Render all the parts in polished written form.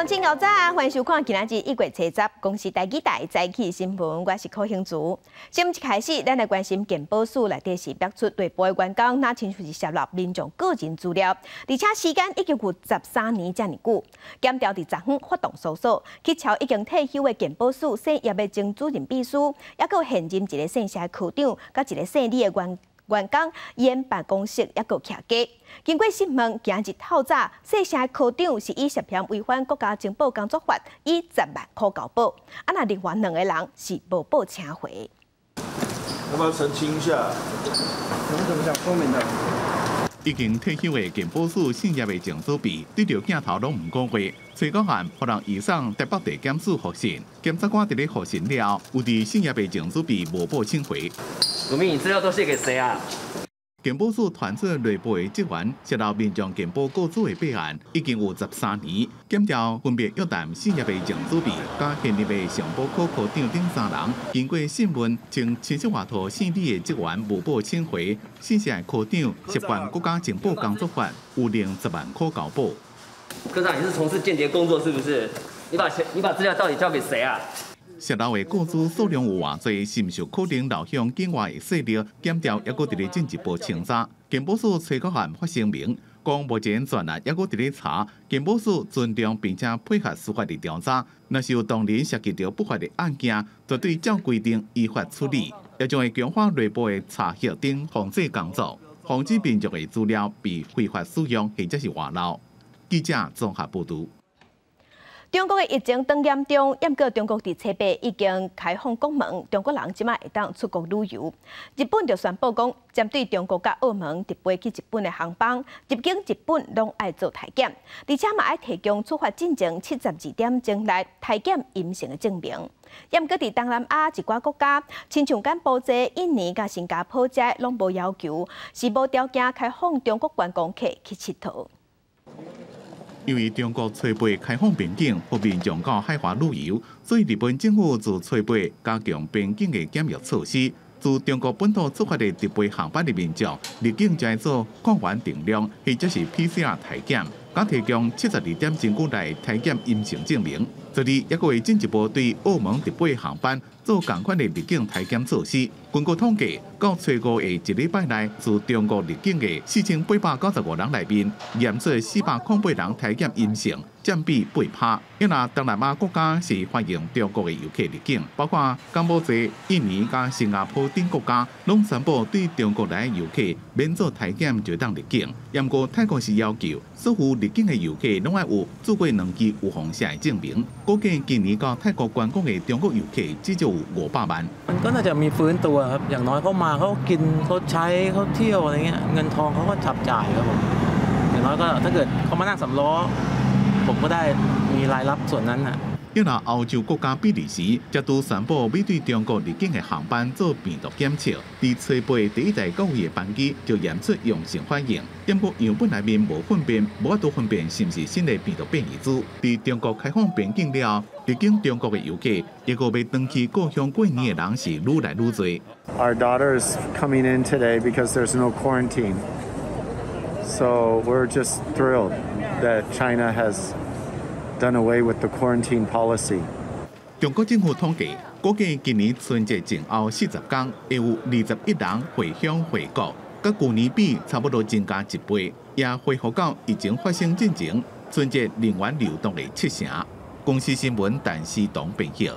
鄉親牛早，歡迎收看今仔日1月30公視台語台早起新聞，我是柯興竹。新聞一開始，咱來關心健保署內底是逼出內部的員工，若親像是洩露民眾個人資料，而且時間已經有13年遮爾久。檢調佇昨昏發動搜索，去抄已經退休的健保署姓葉的前主任秘書，抑閣有現任一个姓謝的科長，佮一个姓李的員工，𪜶辦公室抑閣徛家。經過審問，今日透早，姓謝的科長是以涉嫌違反國家情報工作法，以10萬箍交保。啊，若另外兩个人是無報請回。要不要澄清一下？有什麼想說明的？已經退休的健保署姓葉的前主秘，對著鏡頭攏毋講話。崔國漢予人移送台北地檢署複審，檢察官佇咧複審了後，有佇姓葉的前主秘無報請回。主秘，你資料都借給誰啊？健保署傳出內部的職員洩露民眾健保個資的弊案，已經有13年。檢調分別約談姓葉的前主秘、佮現任的上保科科長等三人，經過審問，稱親戚外託姓李的職員無報請回，姓謝的科長涉犯國家情報工作法，有零10萬箍交保。科長，你是從事間諜工作是不是？你把錢，你把資料到底交給誰啊？洩露的個資數量有偌濟，是毋是有可能流向境外的勢力？檢調抑閣佇咧進一步清查。健保署崔國漢發聲明，講目前專案抑閣佇咧查，健保署尊重並且配合司法的調查。若是有當人涉及著不法的案件，絕對照規定依法處理，也將會強化內部的查核等防制工作，防止民眾的資料被非法使用或者是外漏。記者綜合報導。中國的疫情當嚴重，毋過中國佇初八已經開放國門，中國人這擺會當出國旅遊。日本就宣布講，針對中國佮澳門直飛去日本的航班，入境日本攏愛做體檢，而且嘛愛提供出發進前72點鐘內體檢陰性的證明。毋過佇東南亞一寡國家，親像柬埔寨、印尼佮新加坡遮攏無要求，是無條件開放中國觀光客去𨑨迌。因為中國初八開放邊境，予民眾到海外旅遊，所以日本政府自初八加強邊境的檢疫措施。自中國本土出發的直飛航班的民眾，入境就愛做抗原定量或者是 PCR 體檢，佮提供72點鐘內體檢陰性證明。昨日抑閣會進一步對澳門直飛航班做仝款的入境體檢措施。根據統計，到初五的一禮拜內，自中國入境的4895人內面，驗出408人體檢陰性，佔比8趴。因為東南亞國家是歡迎中國的遊客入境，包括柬埔寨、印尼佮新加坡等國家，攏宣布對中國來的遊客免做體檢就當入境。毋過泰國是要求所有入境的遊客攏愛有注過兩劑預防針的證明。估計今年到泰國觀光的中國遊客至少有500萬。 มันก็น่าจะมีฟื้นตัวครับอย่างน้อยเขามาเขากินเขาใช้เขาเที่ยวอะไรเงี้ยเงินทองเขาก็จับจ่ายครับผมอย่างน้อยก็ถ้าเกิดเขามานั่งสามล้อผมก็ได้มีรายรับส่วนนั้นน่ะ因為歐洲國家比利時才拄宣布欲對中國入境的航班做病毒檢測，佇初八第一台國外的班機就驗出陽性反應。毋過樣本內面無分辨，無法度分辨是毋是新的病毒變異株。佇中國開放邊境了後，入境中國的遊客，抑閣欲轉去故鄉過年的人是愈來愈濟。 Our daughter is coming in today because there's no quarantine. So we're just thrilled that China has done away with the quarantine policy. 中國政府統計，估計今年春節前後40天，會有21億人回鄉回國，佮舊年比差不多增加一倍，也恢復到疫情發生進前春節人員流動的七成。公視新聞陳思彤編譯。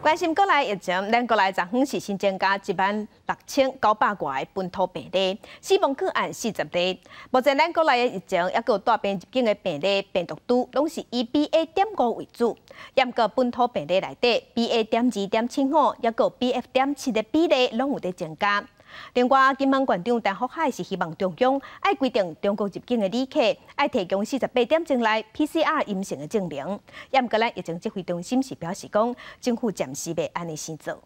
關心國內疫情，咱國內昨昏是新增加16,900外个本土病例，死亡個案40例。目前咱國內的疫情，抑閣帶病入境的病例，病毒株攏是以 BA.5為主。毋過本土病例內底，BA.2.75，抑閣 BF.7的比例攏有佇增加。另外，金門縣長陳福海是希望中央愛規定中國入境的旅客愛提供48點鐘內 PCR 陰性的證明。毋過咱疫情指揮中心是表示講，政府暫時袂按呢先做。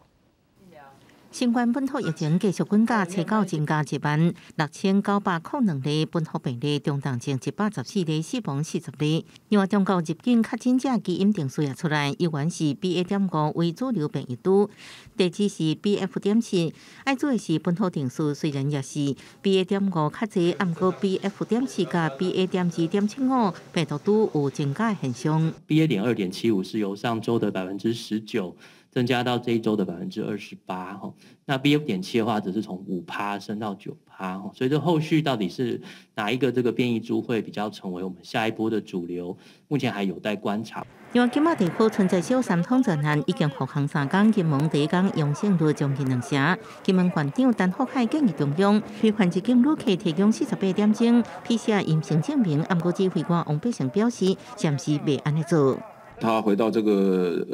新冠本土疫情繼續滾加，初九增加16902例本土病例，中重症114例，死亡40例。另外，中國入境確診者基因定序也出來，依然是 BA.5為主流變異株，第二是 BF.7。愛注意是本土定序雖然也是 BA.5較濟，毋過 BF.4佮 BA.2.75病毒株有增加現象。 BA.2.75是由上週的19%增加到這一週的28%哈，那 BF.7的話，只是從5趴升到9趴，所以這後續到底是哪一個這個變異株會比較成為我們下一波的主流，目前還有待觀察。另外，金馬地區存在小三通專案已經復航三工，金門第一工陽性率將近兩成。金門縣長陳福海建議中央，非入境旅客提供48點鐘 PCR 陰性證明，毋過指揮官王必勝表示，暫時袂按呢做。他回到這個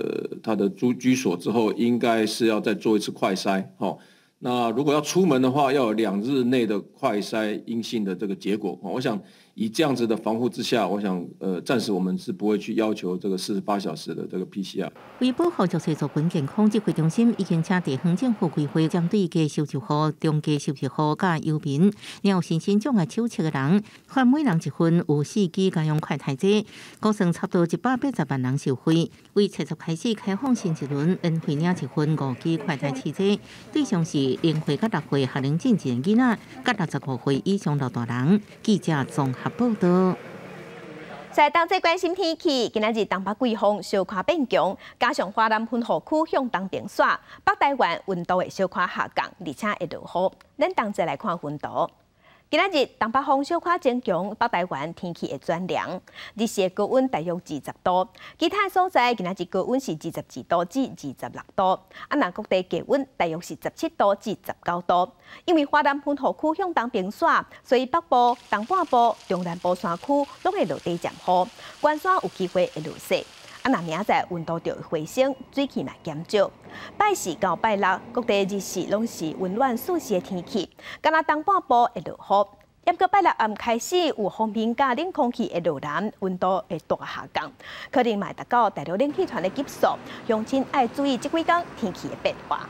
他的住居所之後，應該是要再做一次快篩，吼。那如果要出門的話，要有2日內的快篩陰性的這個結果。我想以這樣子的防護之下，我想暫時我們是不會去要求這個48小時的這個 PCR。為保護弱勢族群健康，指揮中心已經請地方政府規劃針對低收入戶、中低收入戶佮遊民，有身心障礙手冊的人，發每人一份有四支家用快篩劑，估算差不多180萬人受惠。為七十開始開放新一輪免費領一份五支快篩試劑，對象是0歲佮6歲學齡進前囡仔，佮65歲以上老大人。記者綜合報道。在當這關心天氣，今仔日東北季風小可變強，加上華南雲雨區向東邊徙，北台灣溫度會小可下降，而且會落雨。咱同齊來看溫度。今仔日東北風小可增強，北台灣天氣會轉涼，日時的高溫大約20度，其他所在今仔日高溫是22度至26度。啊，若各地低溫大約是17度至19度。因為華南雲雨區向東邊徙，所以北部、東半部、中南部山區攏會落底漸雨，關山有機會會落雪。啊，若明仔載溫度就會回升，水汽嘛減少。拜四到拜六，各地日時攏是溫暖舒適的天氣，敢若東半部會落雨。毋過拜六暗開始有鋒面佮冷空氣會落南，溫度會大下降，可能嘛會達到大陸冷氣團的級數，鄉親愛注意這幾工天氣的變化。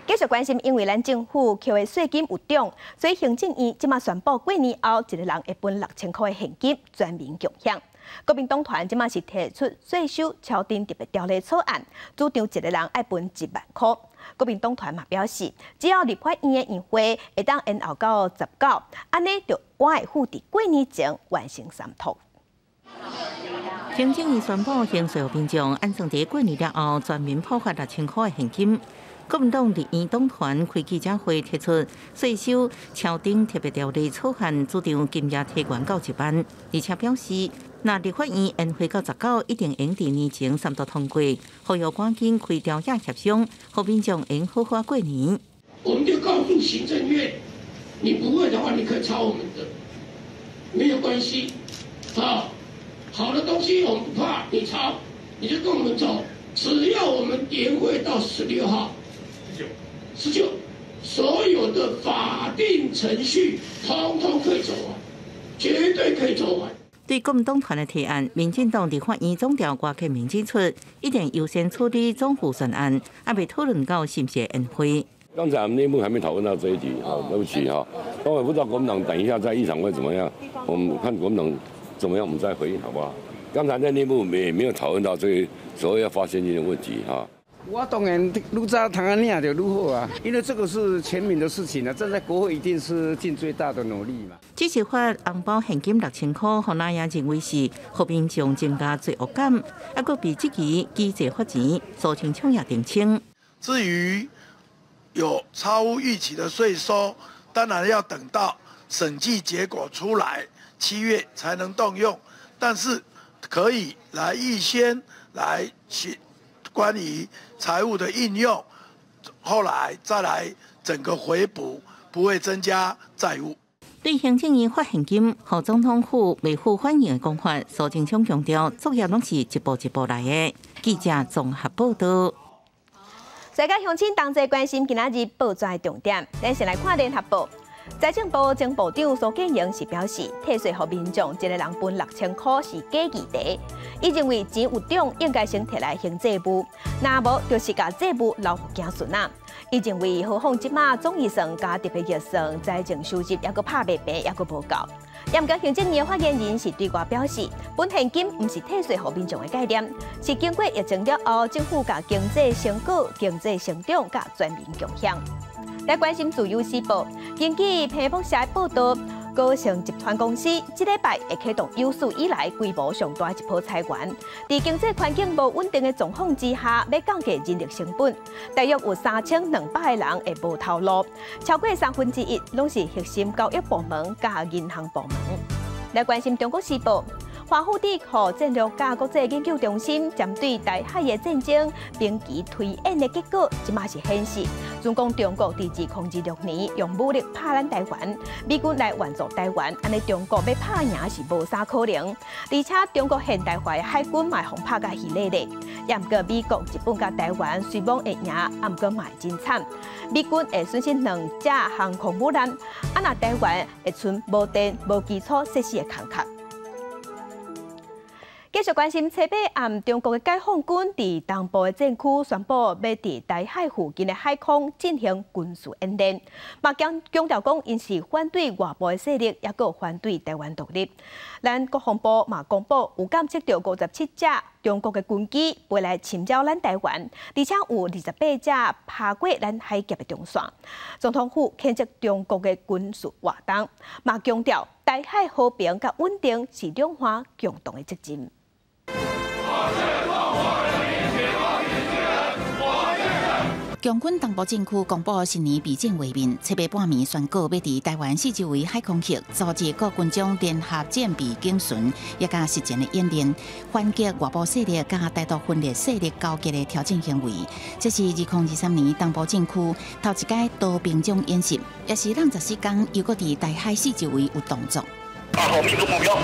繼續關心，因為咱政府扣的稅金有漲，所以行政院這馬宣布過年後一個人會分6000箍的現金，全民共享。國民黨團這馬是提出稅收調整特別條例草案，主張一個人愛分1萬箍。國民黨團嘛表示，只要立法院的院會會當延後到19，按呢就會赴佇過年前完成三讀。行政院宣布，刑稅民眾按算佇過年了後全民普發6000箍的現金。國民黨立院黨團開記者會提出稅收調整特別條例草案，主張金額提懸到1萬，而且表示，若立法院延會到十九，一定會佇年前三讀通過，呼籲趕緊開朝野協商，予民眾會好好過年。我們就告訴行政院，你不會的話，你可以抄我們的，沒有關係。啊，好的東西我們不怕，你抄，你就跟我們走，只要我們延會到16號。19，所有的法定程序通通可以走完，絕對可以走完。對國民黨團的提案，民進黨立法院總調郭台銘指出，一定優先處理總預算案，猶未討論到是毋是延會。剛才我們內部還沒討論到這一題，哈，對不起哈，我也不知道國民黨等一下在議場會怎麼樣，我們看國民黨怎麼樣，我們再回應好不好？剛才在內部也沒有討論到這個所謂要發現金的問題，哈。我當然愈早通啊領就愈好啊，因為這個是全民的事情啊，站在國會一定是盡最大的努力嘛。只是發紅包現金6000塊，予那也認為是予民眾增加罪惡感，啊，閣被質疑機制發錢，蘇貞昌也澄清。至於有超乎預期的稅收，當然要等到審計結果出來，7月才能動用，但是可以來預先來去。關於財務的應用，後來再來整個回補，不會增加債務。對行政院發現金，予總統府未付反應的講法，蘇貞昌強調，作業攏是一步一步來的。記者綜合報道。世界鄉親同齊關心今仔日報紙的重點，咱先來看聯合報。財政部前部長蘇建榮是表示，退稅予民眾一个人分6000箍是假議題。伊認為錢有漲，應該先提來還債務，若無就是共債務留予子孫仔。伊認為何況這馬總預算佮特別預算財政收入猶閣拍袂平，猶閣無夠。毋過行政院發言人是對外表示，分現金毋是退稅予民眾的概念，是經過疫情了後，政府共經濟成果、經濟成長佮全民共享。來關心自由時報，根據彭博社報導，高盛集團公司這禮拜會啟動有史以來規模上大一波裁員。佇經濟環境無穩定的狀況之下，欲降低人力成本，大約有3200個人會無頭路，超過1/3攏是核心交易部門佮銀行部門。來關心中國時報，華府智庫戰略佮國際研究中心針對台海的戰爭兵棋推演的結果，這馬是顯示，準講中國佇2026年用武力拍咱台灣，美軍來援助台灣，按呢中國欲拍贏是無啥可能。而且中國現代化的海軍嘛會予拍甲稀咧咧，也毋過美國、日本佮台灣雖罔會贏，毋過嘛會真慘。美軍會損失兩隻航空母艦，啊若台灣會賰無電、無基礎設施的空殼。繼續關心，初八暗中國的解放軍佇東部的戰區宣布，欲佇台海附近的海空進行軍事演練，嘛強強調講，𪜶是反對外部的勢力，猶閣反對台灣獨立。咱國防部嘛公布，有監測著57隻中國的軍機飛來侵擾咱台灣，而且有28隻爬過咱海峽的中線。總統府譴責中國的軍事活動，嘛強調台海和平佮穩定是兩岸共同的責任。共軍東部戰區公布新年備戰畫面，七八半暝宣告欲佇台灣四周圍海空域組織各軍種聯合戰備警巡，也佮實戰的演練，反擊外部勢力佮台獨分裂勢力勾結的挑戰行為。這是2023年東部戰區頭一擺多兵種演習，也是咱14天又閣佇台海四周圍有動作。2號命中目標。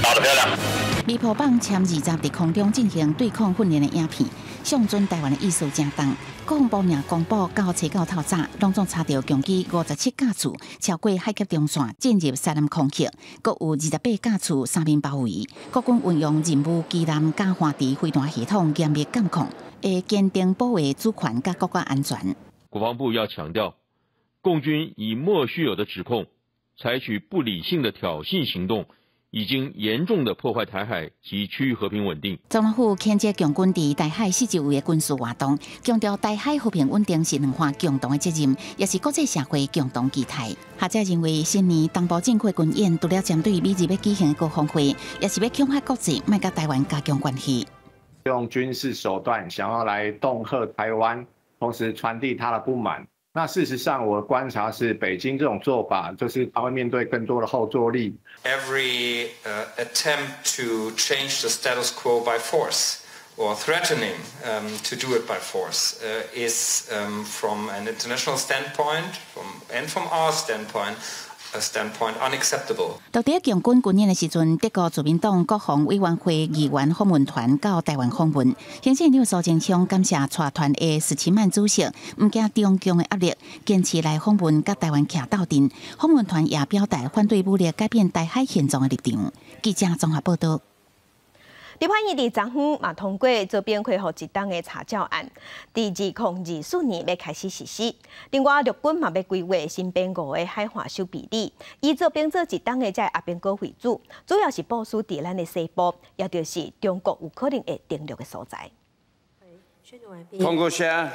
打得漂亮！美破棒殲20佇空中進行對抗訓練的影片，向準台灣的意思誠重。國防部也公布，到初九透早，攏總查著共機57架次超過海峽中線進入西南空域，閣有28架次三面包圍。國軍運用任務機艦佮華池飛彈系統嚴密監控，會堅定保衛主權佮國家安全。國防部要強調，共軍以莫須有的指控，採取不理性的挑釁行動。已經嚴重的破壞台海及區域和平穩定。總統府譴責共軍佇台海四周圍的軍事活動，強調台海和平穩定是兩岸共同的責任，也是國際社會共同期待。學者認為，新年東部戰區軍演除了針對美日欲舉行的高峰會，也是欲恐嚇國際，莫佮台灣加強關係，用軍事手段想要來恫嚇台灣，同時傳遞他的不滿。那事實上，我的觀察是，北京這種做法，就是他會面對更多的後坐力。 Every attempt to change the status quo by force or threatening to do it by force is, from an international standpoint, and from our standpoint, unacceptable。到佇共軍軍演的時陣，德國自民黨國防委員會議員訪問團到台灣訪問，行政院長蘇貞昌感謝帶團的十七萬主席，毋驚中共的壓力，堅持來訪問，佮台灣徛鬥陣。訪問團也表達反對武力改變台海現狀的立場。記者綜合報道。立法院佇昨昏嘛通過做兵恢復一冬的查照案，佇2024年欲開始實施。另外，陸軍嘛欲規劃新編五个海岸守備旅，以做兵做一冬的這阿兵哥為主，主要是部署佇咱的西部，也就是中國有可能會登陸的所在。通過啥？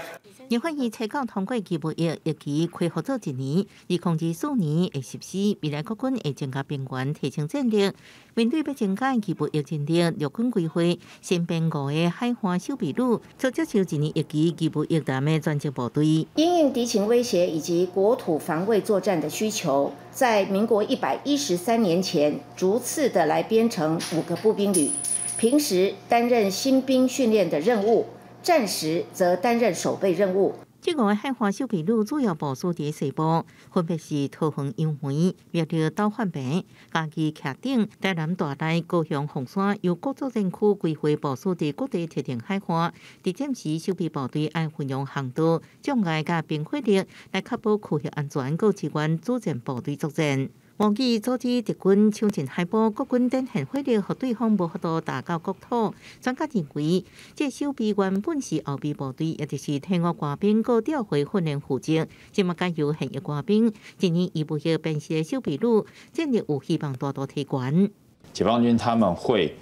立法院初九通過義務役役期恢復做一年，2024年會實施。未來國軍會增加兵員，提升戰力。面對欲增加義務役人力，陸軍規劃新編五个海岸守備旅，做接受一年役期義務役男的專職部隊。因應敵情威脅以及國土防衛作戰的需求，在民國113年前，逐次的來編成五個步兵旅，平時擔任新兵訓練的任務。戰時則擔任守備任務。這五个海岸守備旅主要部署佇西部，分別是桃園楊梅、苗栗斗焕坪、嘉義徛頂、台南大內、高雄鳳山，由各作戰區規劃部署佇各地特定海岸。佇戰時，守備部隊愛運用航道、障礙佮兵火力來確保區域安全，閣支援主戰部隊作戰。模擬阻止敵軍搶進海埔，國軍展現火力，予對方無法度打到國土。專家認為，這守備原本是後備部隊，也就是退伍官兵閣調回訓練負責，這馬改由現役官兵，今年預備役編制的守備旅，戰力有希望大大提懸。解放軍他們會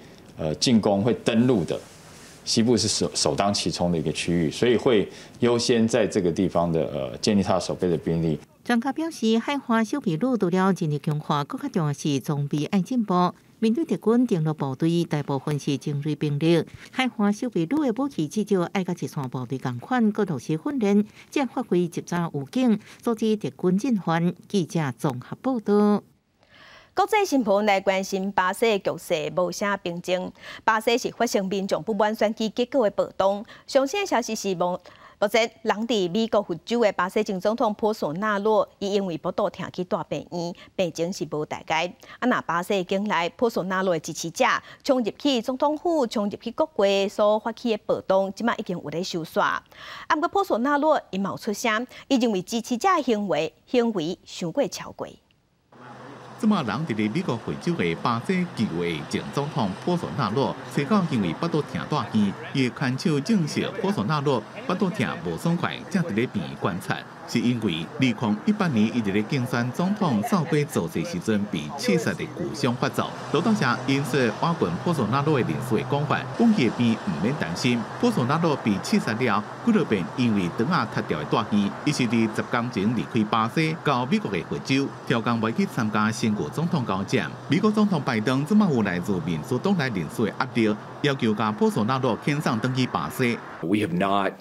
進攻、會登陸的，西部是首當其衝的一個區域，所以會優先在這個地方的建立他守備的兵力。專家表示，海岸守備旅除了人力強化，閣較重要是裝備愛進步。面對敵軍登陸部隊，大部分是精銳兵力。海岸守備旅的武器至少愛佮一線部隊仝款，閣落實訓練，才發揮執早預警，阻止敵軍進犯。記者綜合報導。國際新聞來關心巴西的局勢無啥平靜。巴西是發生民眾不滿選舉結果的暴動。上新的消息是，目前人佇美國佛州的巴西前總統波索納洛，伊因為腹肚疼去蹛病院，病情是無大礙。啊，若巴西境內波索納洛的支持者衝入去總統府、衝入去國會所發起的暴動，這馬已經有咧收煞。啊，毋過波索納洛伊嘛有出聲，伊認為支持者的行為傷過超過。這馬人佇咧美國佛州的巴西極右前總統波索納洛，隨後因為腹肚疼蹛院，伊的看守證實波索納洛腹肚疼無爽快，正佇咧病院觀察。是因為2018年伊佇咧競選總統造過造勢時陣被刺殺的舊傷發作。路透社引述瓦群波索納洛的人士的講法，講伊的病毋免擔心。波索納洛被刺殺了，幾落遍因為腸仔脫掉的蹛院，伊是佇10天前離開巴西到美國的佛州，挑工欲去參加新舊總統交戰。美國總統拜登這馬有來自民主黨內人士的壓力，要求共波索納洛遣送轉去巴西。 We have not,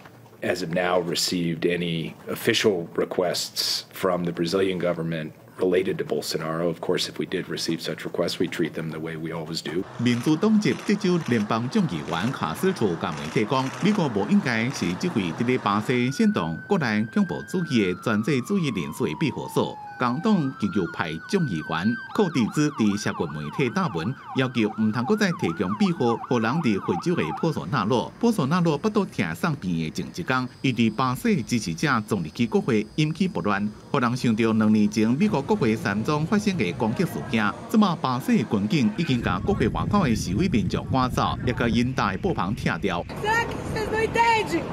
as of now, received any official requests from the Brazilian government related to Bolsonaro. Of course, if we did receive such requests, we treat them the way we always do. 民主黨籍德州聯邦眾議員卡斯楚共媒體講，美國無應該是這位佇咧巴西煽動國內恐怖主義的專制主義人士的庇護所。共黨極右派眾議員寇蒂茲佇社群媒體貼文，要求毋通閣再提供庇護，予人佇非洲的波索納洛。波索納洛腹肚疼送病院的前一工，伊佇巴西支持者衝入去國會，引起暴亂，予人想著2年前美國國會山莊發生的攻擊事件。這馬巴西軍警已經共國會外口的示威民眾趕走，也共𪜶搭的布棚拆掉。 Será que vocês não entendem?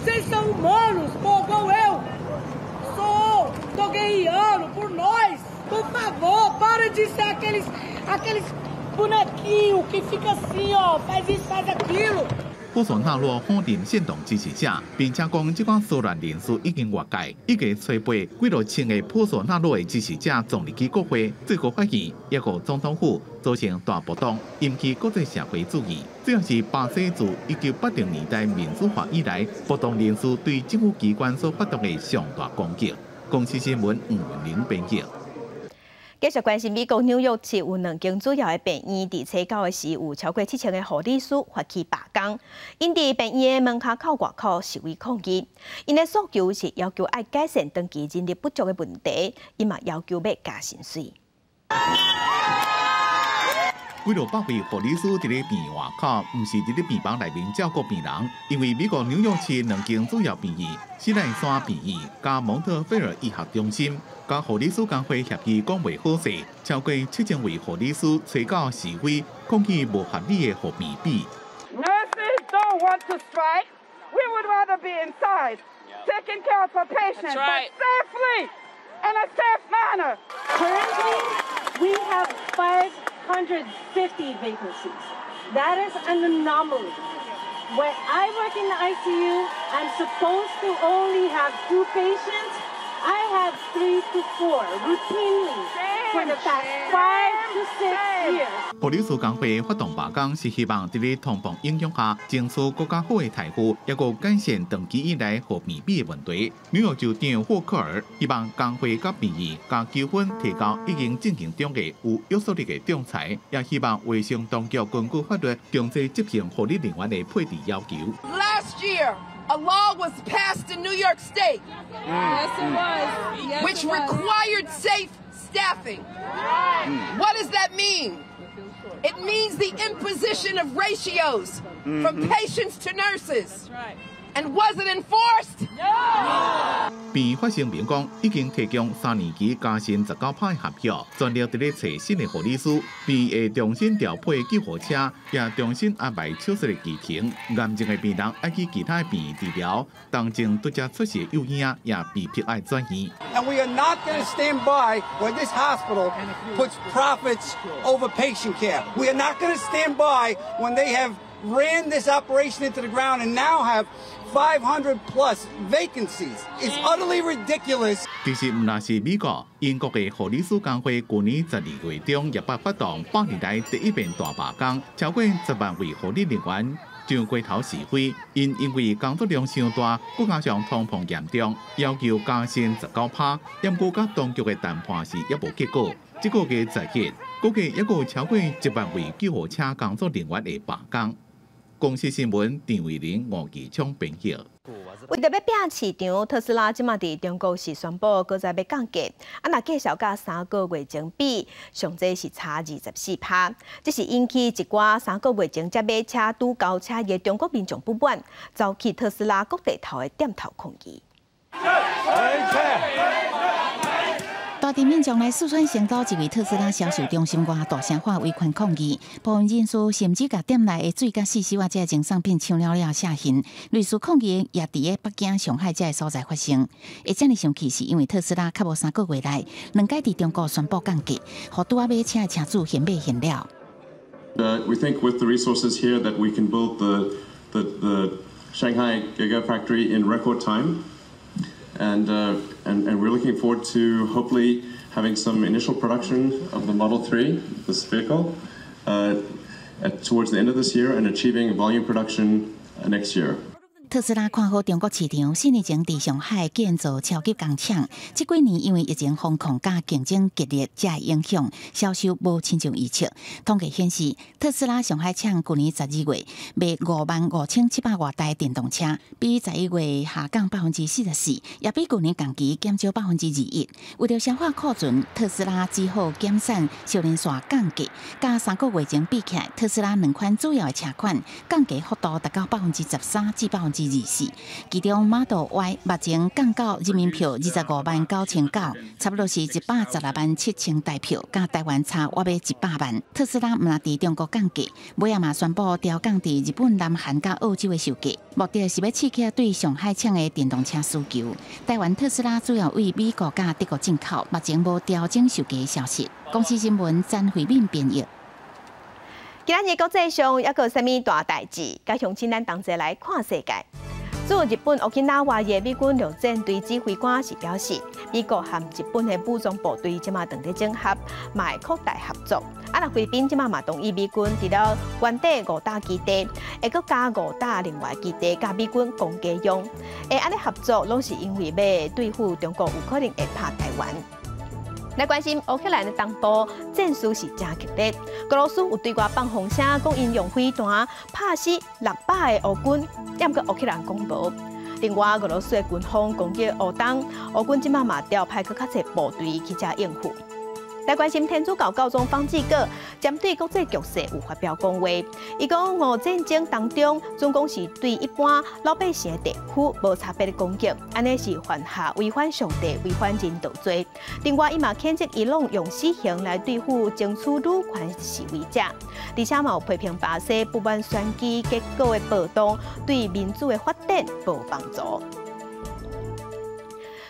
Vocês são humanos, pô, igual eu. Sou, tô guerreando por nós. Por favor, para de ser aqueles bonequinhos que fica assim, ó, faz isso, faz aquilo. 波索納洛否認煽動支持者，並且講這款騷亂人數已經越界，一月初八幾落千个波索納洛的支持者衝入去國會，最高法院，抑閣總統府，造成大暴動，引起國際社會注意。這也是巴西自1980年代民主化以來，暴動人士對政府機關所發動的上大攻擊。公視新聞吳文玲編輯。繼續關心美國紐約市有兩間主要的病院，佇初九的時有超過7000个護理師發起罷工，𪜶佇病院的門跤口外口示威抗議，𪜶的訴求是要求愛改善長期人力不足的問題，𪜶嘛要求欲加薪水。幾落百位護理師佇咧病院外口，毋是佇咧病房內面照顧病人，因為美國紐約市兩間主要病院——西奈山病院佮蒙特菲爾醫學中心，佮護理師工會協議講袂好勢，超過7000位護理師初九示威，抗議無合理的護病比。 Nurses don't want to strike. We would rather be inside, taking care of our patients, but safely, in a safe manner. Currently, we have 550 vacancies. That is an anomaly. When I work in the ICU, I'm supposed to only have two patients. I have three to four routinely for the past 5 to 6 years. 護理師工會發動罷工，是希望佇咧通膨影響下，爭取閣較好的待遇，抑閣改善長期以來護病比的問題。紐約州長霍克爾希望工會佮病院共糾紛提交已經進行中的有約束力的仲裁，也希望衛生當局根據法律強制執行護理人員的配置要求。 Last year, A law was passed in New York State, Yes, it was. Yes, which it was. required safe staffing. What does that mean? It means the imposition of ratios from patients to nurses. And was it enforced? No. 病院發聲明講，已經提供3年期加薪19%合約，全力佇咧揣新的護理師。病院會重新調配救護車，也重新安排手術的議程。癌症的病人愛去其他病院治療，當前拄才出世的幼嬰也被迫愛轉院。 And we are not going to stand by when this hospital puts profits over patient care. We are not going to stand by when they have ran this operation into the ground and now have 500 plus vacancies. It's utterly ridiculous. 其實毋但是美國、英國的護理師工會，舊年12月中也捌發動100年來第一遍大罷工，超過10萬位護理人員上街頭示威，𪜶因為工作量傷大，閣加上通膨嚴重，要求加薪19%，毋過佮當局的談判是猶無結果。這個月10日，估計猶閣有超過1萬位救護車工作人員會罷工。公視新聞陳慧玲、吳其昌編譯。為著欲拼市場，特斯拉這馬佇中國是宣布閣再欲降價，啊，若繼續佮3個月前比，上濟是差24%。這是引起一寡3個月前才買車拄交車的中國民眾不滿，走去特斯拉各地頭的店頭抗議。大地民眾來四川成都一位特斯拉銷售中心外大聲喊維權抗議，部分人士甚至共店內的水佮四手仔這贈送品搶了了下行。類似抗議也佇咧北京、上海這个所在發生。會遮爾生氣，是因為特斯拉較無3個月內兩擺佇中國宣布降價，予拄仔買車的車主現買現了。 We think with the resources here that we can build the Shanghai Gigafactory in record time. And we're looking forward to hopefully having some initial production of the Model 3, this vehicle, towards the end of this year and achieving volume production next year. 特斯拉看好中國市場，4年前佇上海建造超級工廠。這幾年因為疫情封控佮競爭激烈，才會影響銷售無親像預測。統計顯示，特斯拉上海廠舊年12月賣55,700外台電動車，比11月下降44%，也比舊年同期減少21%。為著消化庫存，特斯拉只好減產，小連續降價。佮3個月前比起來，特斯拉兩款主要的車款降價幅度達到13%至24%，其中 Model Y 目前降到人民幣259,900，差不多是116.7萬台票，佮台灣差約欲100萬。特斯拉毋但佇中國降價，尾仔嘛宣布調降佇日本、南韓佮澳洲的售價，目的是欲刺激對上海廠的電動車需求。台灣特斯拉主要對美國佮德國進口，目前無調整售價的消息。公視新聞詹慧敏編譯。今仔日國際上猶閣有啥物大代誌？佮鄉親咱同齊來看世界。駐日本沖縄的美軍陸戰隊指揮官是表示，美國和日本的武裝部隊這馬正佇整合，嘛會擴大合作。啊，若菲律賓這馬嘛同意美軍除了原底五大基地，會閣加五大另外基地，共美軍公家用。會按呢合作，攏是因為欲對付中國有可能會拍台灣。來關心烏克蘭的東部戰事是誠激烈，俄羅斯有對外放風聲，講𪜶用飛彈拍死600个烏軍，毋過烏克蘭講無。另外，俄羅斯的軍方攻擊烏東，烏軍這馬嘛調派閣較濟部隊去遮應付。來關心天主教教宗方濟各針對國際局勢有發表講話，伊講俄烏戰爭當中，總共是對一般老百姓的地區無差別的攻擊，按呢是犯下違反上帝、違反人道罪。另外，伊嘛譴責伊朗用死刑來對付爭取女權示威者，而且嘛有批評巴西不滿選舉結果的暴動對民主的發展無幫助。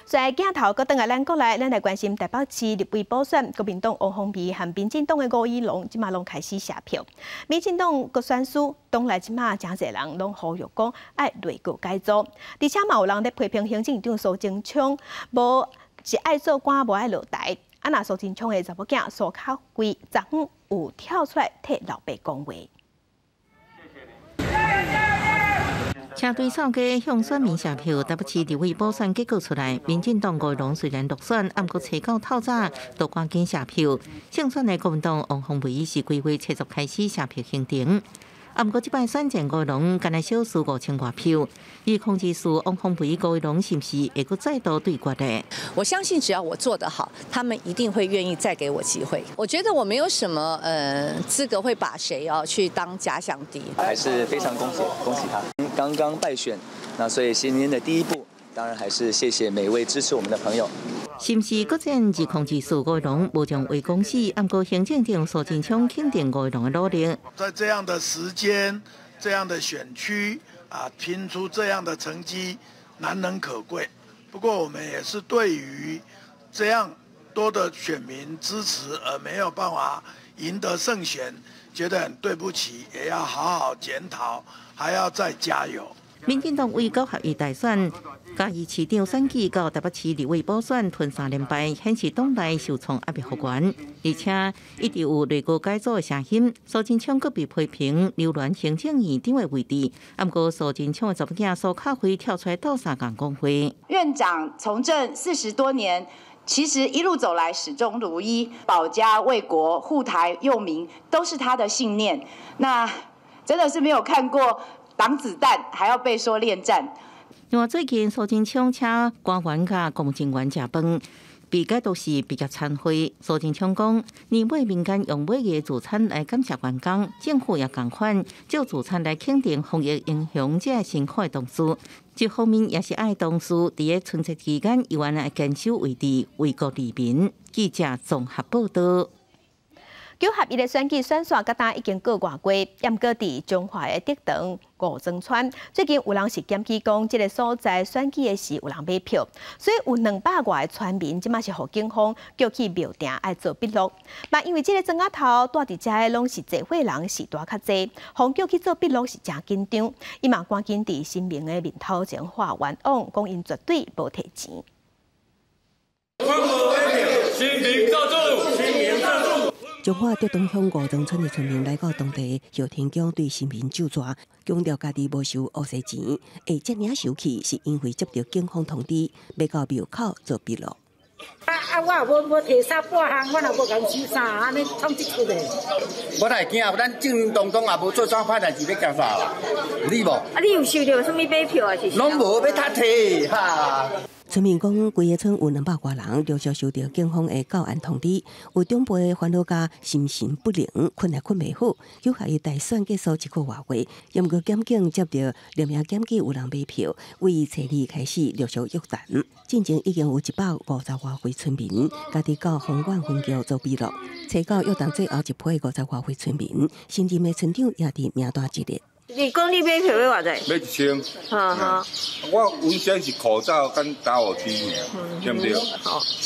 在鏡頭閣轉來咱國內，咱來關心台北市立委補選，國民黨王鴻薇和民進黨的吳怡農，這馬攏開始謝票。民進黨國選輸，黨內這馬誠濟人攏呼籲講愛內閣改組，而且嘛有人咧批評行政院長蘇貞昌，無是愛做官無愛落台。啊，若蘇貞昌的查某囝蘇巧慧，昨昏有跳出來替老爸講話。車隊掃街向選民謝票，台北市立委補選結果出來，民進黨吳怡農雖然落選，毋過初九透早都趕緊謝票。勝選的國民黨王鴻薇是規劃七十開始謝票行程。啊，毋過這擺選戰吳怡農干焦少輸5000外票，2024王鴻薇吳怡農是毋是會閣再度對決呢？我相信只要我做得好，他們一定會願意再給我機會。我覺得我沒有什麼資格會把誰哦去當假想敵。還是非常恭喜恭喜他，剛剛敗選，那所以新年的第一步，當然還是謝謝每位支持我們的朋友。是毋是閣戰2024吳怡農無將為公司，毋過行政長蘇貞昌肯定吳怡農的努力。在這樣的時間、這樣的選區啊，拼出這樣的成績，難能可貴。不過我們也是對於這樣多的選民支持而沒有辦法贏得勝選，覺得很對不起，也要好好檢討，還要再加油。民進黨為9合1大選，嘉義市長選舉到台北市立委補選吞三連敗，顯示黨內受創壓力予懸，而且一直有內閣改組的聲音。蘇貞昌閣被批評留戀行政院長的位置，毋過蘇貞昌的查某囝蘇巧慧跳出來鬥相共講話。院長從政40多年，其實一路走來始終如一，保家衛國、護台佑民都是他的信念。那真的是沒有看過擋子彈，還要被說戀戰。另外，最近蘇貞昌請官員佮公務人員食飯，被解讀是畢業餐會。蘇貞昌講，年尾民間用買的助餐來感謝員工，政府也仝款借助餐來肯定防疫英雄這辛苦的同事。這方面也是愛同事佇個春節期間猶原愛堅守位置，為國利民。記者綜合報道。9合1的選舉選線，佮今已經過外月，毋過佇彰化的竹塘五莊村，最近有人是檢舉講，這个所在選舉的時有人買票，所以有200外个村民這馬是予警方叫去廟埕愛做筆錄。嘛，因為這个莊仔頭蹛佇遮的攏是濟歲人，序大較濟，予叫去做筆錄是誠緊張。伊嘛趕緊佇神明的面頭前發冤枉，講𪜶絕對無提錢。神明做主，神明做主。彰化竹塘鄉五莊村的村民來到當地後天宮對神明咒詛，強調家己無收烏紗錢，會遮爾生氣是因為接到警方通知，欲到廟口做筆錄。啊啊！我無無提啥半項，我若無共收啥，按呢創這出的。我哪會驚？咱正正當當也無做啥歹代誌，欲驚啥啦？你無？啊，你有收著啥物買票啊？是？攏無欲他提哈。村民講，規个村有200外人陸續收到警方的告案通知，有長輩煩惱甲心神不寧，睏也睏袂好。9合1大選結束一個外月，毋過檢警接到匿名檢舉有人買票，為初二開始陸續約談。進前已經有150外位村民，家己到豐原分局做筆錄，初九約談最後一批50外位村民，新任的村長也佇名單之列。你講你買票欲偌濟？買1000。哈哈。我原先是口罩跟打火機，對不對？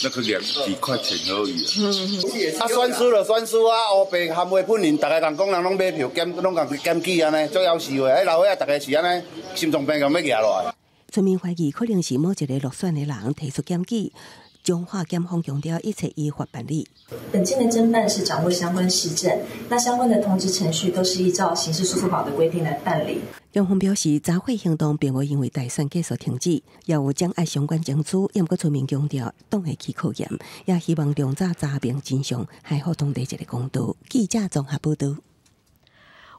那個兩幾塊錢而已。啊，選輸就選輸啊，烏白含話本人，逐个人講人攏買票檢，攏共檢舉按呢，足夭壽的。彼老歲仔逐个是按呢，心臟病共欲壓落來。村民懷疑可能是某一个落選的人提出檢舉。彰化檢方強調一切依法辦理。本件的偵辦是掌握相關事證，那相關的通知程序都是依照刑事訴訟法的規定來辦理。檢方表示，查獲行動並無因為大選結束停止，也有掌握相關證據。毋過村民強調，擋會去考驗，也希望量早查明真相，還予當地一個公道。記者綜合報道。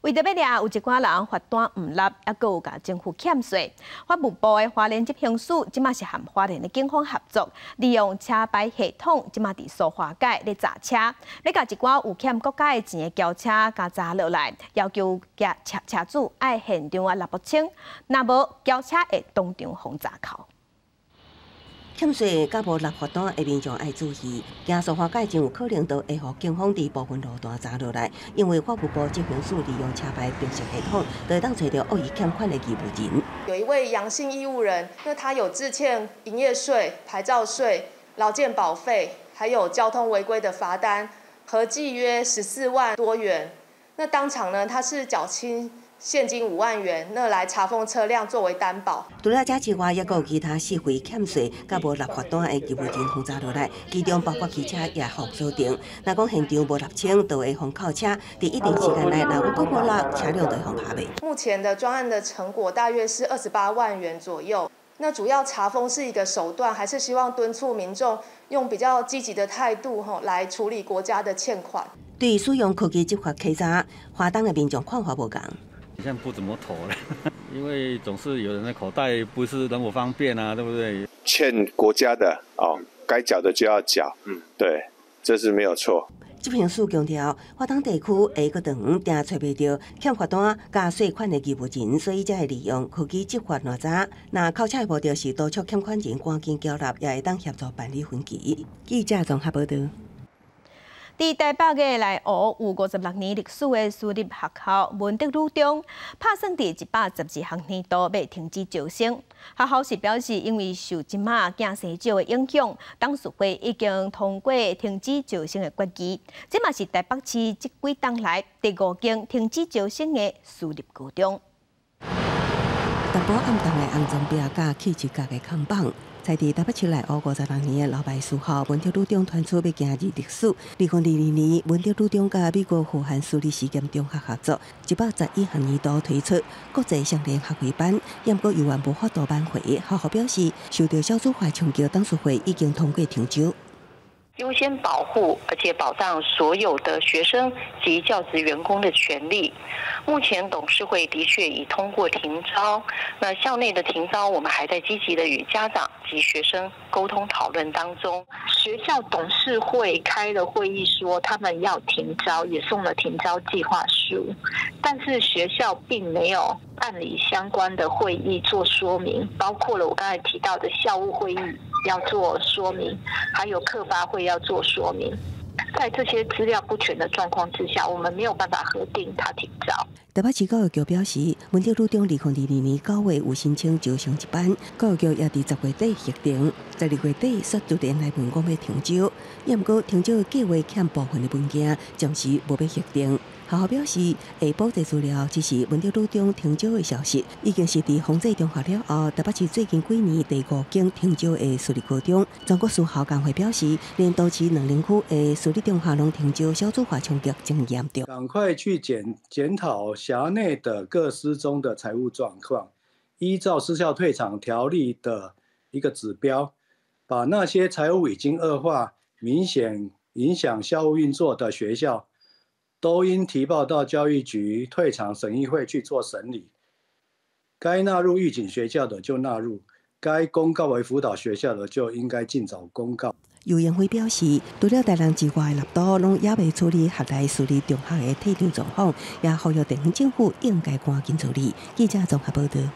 為著欲掠有一寡人罰單毋納，猶閣有共政府欠稅。法務部的花蓮執行署這馬是和花蓮的警方合作，利用車牌系統，這馬佇蘇花改咧查車，欲共一寡有欠國家的錢的轎車共查落來，要求車車主愛現場啊納付清，若無轎車會當場予查扣。欠稅佮無納罰單的民眾愛注意，行蘇花改真有可能都會予警方佇部分路段查落來，因為法務部執行署利用車牌辨識系統，就會當揣著惡意欠款的義務人。有一位楊姓義務人，那他有滯欠營業稅、牌照稅、勞健保費，還有交通違規的罰單，合計約14萬多元。那當場呢，他是繳清現金5萬元，那來查封車輛作為擔保。除了這之外，猶閣有其他四回欠稅佮無納罰單的義務人予查落來，其中包括汽車也予鎖定。若講現場無納清，就會予扣車。佇一定時間內，若閣無納，車輛就會予拍賣。目前的專案的成果大約是28萬元左右。那主要查封是一個手段，還是希望敦促民眾用比較積極的態度，吼，來處理國家的欠款。對使用科技執法稽查，花東的民眾看法無仝。現在不怎麼投了，因為總是有人的口袋不是那麼方便啊，對不對？欠國家的哦，該繳的就要繳，對，這是沒有錯。執行署強調，花東地區下個長定揣袂著欠罰單佮稅款的義務人，所以才會利用科技執法攔查。若扣車的目的是督促欠款人趕緊繳納，也會當協助辦理分期。記者綜合報導。佇台北的內湖有56年歷史的私立學校文德女中，拍算佇112學年度欲停止招生。學校是表示，因為受這馬囝生少的影響，董事會已經通過停止招生的決議。這嘛是台北市這幾冬來第五間停止招生的私立高中。淡薄暗淡的紅磚壁佮氣質角的看板。在佇台北市內湖56年的老牌私校文德女中傳出欲行入歷史。2022年，文德女中佮美國荷蘭私立實驗中學合作，111學年度推出國際雙聯學位班，毋過猶原無法度挽回。學校表示，受到少子化衝擊，董事會已經通過停招。優先保護，而且保障所有的學生及教職員工的權利。目前董事會的確已通過停招，那校內的停招，我們還在積極的與家長及學生溝通討論當中。學校董事會開了會議，說他們要停招，也送了停招計劃書，但是學校並沒有辦理相關的會議做說明，包括了我剛才提到的校務會議要做說明，還有課發會要做說明。在這些資料不全的狀況之下，我們沒有辦法核定他停招。台北市教育局表示，文德女中2022年9月有申請招生一班，教育局也佇10月底核定，12月底煞突然來問講欲停招，毋過停招的計劃欠部分的文件，暫時無欲核定。學校表示會補齊資料，只是文德女中停招的消息，已經是佇豐濟中學了後，台北市最近幾年第五間停招的私立高中。全國私校工會表示，連都市兩林區的私立中學攏停招，少子化衝擊真嚴重。趕快去檢討轄內的各私中的財務狀況，依照私校退場條例的一個指標，把那些財務已經惡化、明顯影響校務運作的學校，都應提報到教育局退場審議會去做審理。該納入預警學校的就納入，該公告為輔導學校的就應該盡早公告。游盈輝表示，除了台南之外的六都，攏猶未處理轄內私立中學的退場狀況，也呼籲地方政府應該趕緊處理。記者綜合報導。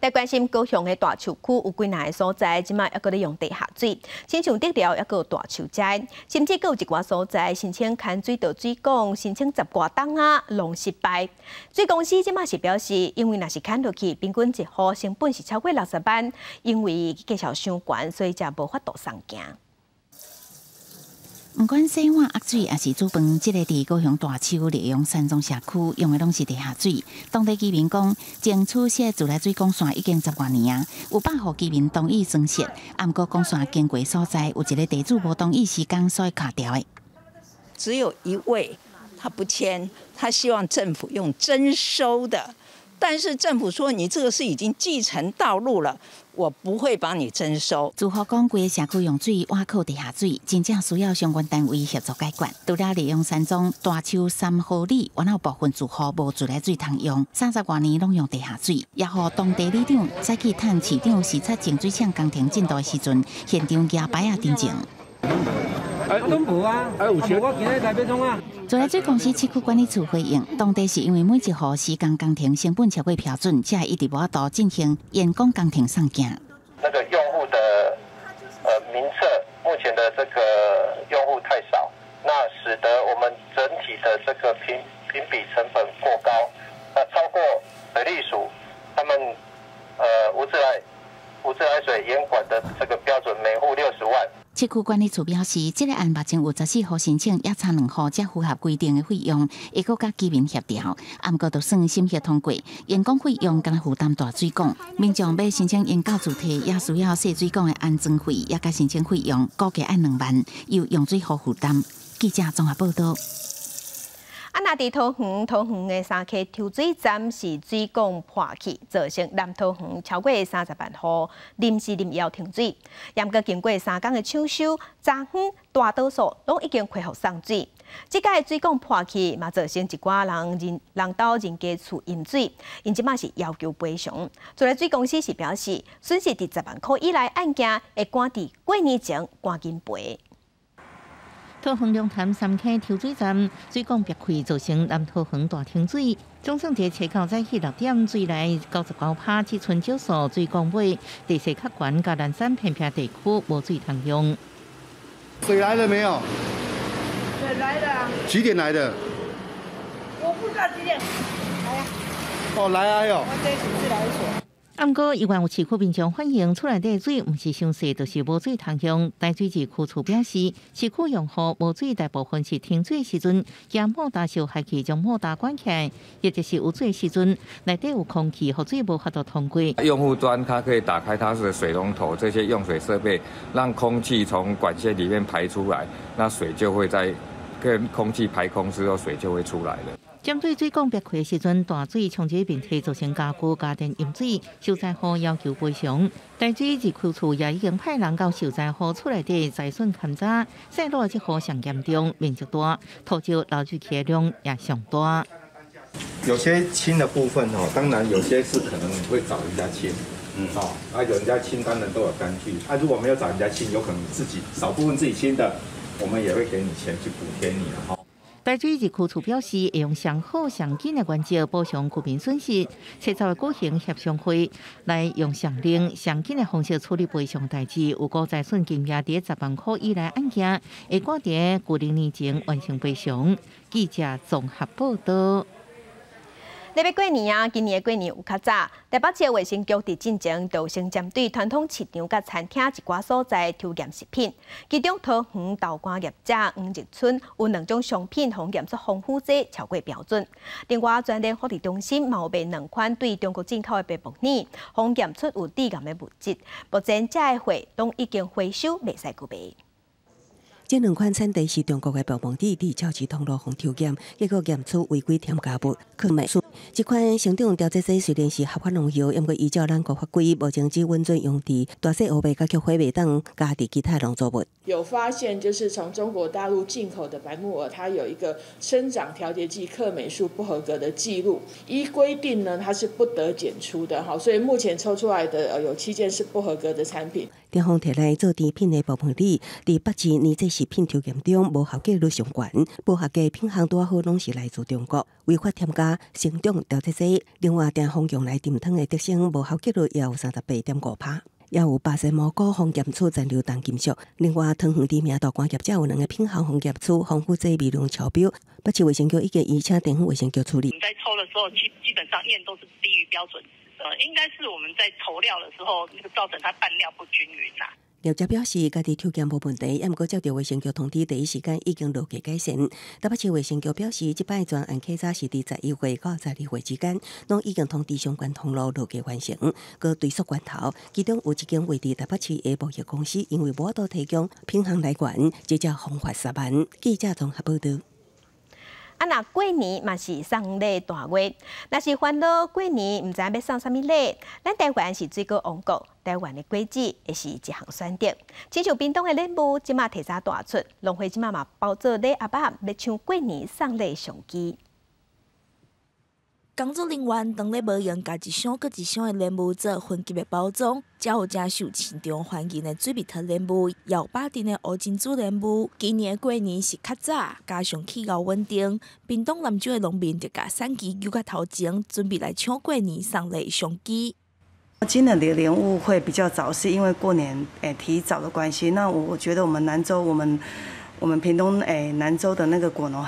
來關心高雄的大樹區有幾若个所在，這馬猶閣咧用地下水，親像竹寮猶閣有大樹災，甚至閣有一寡所在申請牽水到水管，申請十外冬仔，攏失敗。水公司這馬是表示，因為若是牽落去，平均一戶成本是超過60萬，因為價數傷懸，所以才無法度送件。毋管洗碗、壓水，抑是煮飯，這个佇高雄大樹麗陽山莊社區用的攏是地下水。當地居民講，爭取設自來水管線已經十外年啊，有100戶居民同意裝設，毋過管線經過所在有一个地主無同意施工，所以卡掉的。只有一位他不簽，他希望政府用徵收的，但是政府說你這個是已經繼承道路了。我不會幫你徵收。住戶講，規个社區用水倚靠地下水，真正需要相關單位協助解決。除了麗陽山莊大樹3號里，原有部分住戶無自來水通用，30外年攏用地下水，也予當地里長早去趁市長視察淨水廠工程進度的時陣，現場舉牌仔訂正。哎，攏無啊，哎有錢，我今日來欲創啊。自來水公司七區管理處回應，當地是因為每一戶施工工程成本超過標準，才會一直無法度進行延工工程送件。那個用戶的名冊，目前的這個用戶太少，那使得我們整體的這個評比成本過高，那超過水利署他們無自來水嚴管的這個標準，每戶60萬。七區管理處表示，這个案目前有14戶申請，猶差2戶才符合規定的費用，會閣佮居民協調。毋過就算審核通過，延工費用敢若負擔大水管。民眾欲申請延到自提，也需要細水管的安裝費，也佮申請費用，估計愛2萬，由用水戶負擔。記者綜合報導。啊，若佇桃園，桃園的三溪抽水站是水管破去，造成南桃園超過30萬戶臨時臨要停水。毋過經過3工的搶修，昨昏大多數攏已經恢復送水。這擺水管破去，嘛造成一寡人人人兜人家厝淹水，𪜶這馬是要求賠償。自來水公司是表示，損失佇10萬箍以內案件，會趕佇過年前趕緊賠。桃園龍潭三溪抽水站水管煏開，造成南桃園大停水。總算佇初九早起6點，水來99%，只賰少數水管尾地勢較懸，佮南山偏僻地區無水通用。水來了沒有？水來了。幾點來的？我不知道幾點。來啊。哦，來啊喲。我這是自來水。毋過，猶原有市區民眾反映，厝內底水毋是傷細，就是無水通用。台水二區處表示，市區用戶無水大部分是停水時陣，驚摩打受害去將摩打關起來，或者是有水時陣內底有空氣，予水無法度通過。用戶端它可以打開它的水龍頭，這些用水設備，讓空氣從管線裡面排出來，那水就會在跟空氣排空之後，水就會出來了。針對水管煏開的時陣，大水沖入面堤，造成家具、家電淹水，受災戶要求賠償。台水二區處也已經派人到受災戶厝內底災損勘查，賽落這戶上嚴重，面積大，土石流入去的量也上大。有些清的部分哦，當然有些是可能你會找人家清，哦，啊有人家清當然都有單據，啊如果沒有找人家清，有可能自己少部分自己清的，我們也會給你錢去補貼你哈。台水二區處表示，會用上好上緊的原則補償居民損失。初十會舉行協商會，來用上靈上緊的方式處理賠償代誌。有過災損金額佇10萬箍以內案件，會趕佇舊曆年前完成賠償。記者綜合報道。咧欲過年啊，今年的過年有較早。台北市衛生局佇進前就先針對傳統市場佮餐廳一寡所在抽驗食品，其中桃園豆乾業者黃日春有兩種商品予驗出防腐劑超過標準。另外，全聯福利中心嘛有賣兩款對中國進口的白木耳，予驗出有致癌的物質。目前這个貨攏已經回收，袂使閣賣。這兩款產地是中國的白木耳，佇超市通路予抽檢，結果驗出違規添加物。克霉素。這款生長調節劑雖然是合法農藥，毋過依照咱國法規，目前只允准用佇大細烏白佮菊花袂當加佇其他農作物。有發現，就是從中國大陸進口的白木耳，它有一個生長調節劑克霉素不合格的記錄。依規定呢，它是不得檢出的哈，所以目前抽出來的有7件是不合格的產品。中方提來做甜品的白木耳，佇北市年節食品抽驗中無合格率上懸，無合格品項拄好攏是來自中國，違法添加生長調節劑。另外，鼎豐用來燉湯的德勝無合格率也有38.5%，也有八仙蘑菇予驗出殘留重金屬。另外，桃園知名豆乾業者有兩个品項予驗出防腐劑微量超標，北市衛生局已經移請地方衛生局處理。我們在抽的時候，基本上驗都是低於標準值的，應該是我們在投料的時候，那個造成它拌料不均勻啦。業者表示，家己抽檢無問題，毋過接著衛生局通知，第一時間已經落價改善。台北市衛生局表示，這擺專案稽查是佇11月到12月之間，攏已經通知相關通路落價完成，閣追溯源頭。其中有一間位佇台北市的貿易公司，因為無法度提供品項來源，直接予罰10萬。記者綜合報道。啊，若過年嘛是送禮大月，若是煩惱過年毋知欲送啥物禮，咱台灣是水果王國，台灣的果子會是一項選擇。親像屏東的蓮霧，這馬提早大出，農會這馬嘛包做禮盒仔，欲搶過年送禮商機。工作人員當咧無閒，共一箱閣一箱的蓮霧做分級的包裝，遮有誠受市場歡迎的水蜜桃蓮霧，也有百珍的烏珍珠蓮霧。今年過年是較早，加上氣候穩定，屏東南州的農民就共產期搝較頭前，準備來搶過年送禮商機。今年的蓮霧會比較早，是因為過年提早的關係。那我覺得我們南州，我們屏東南州的那個果農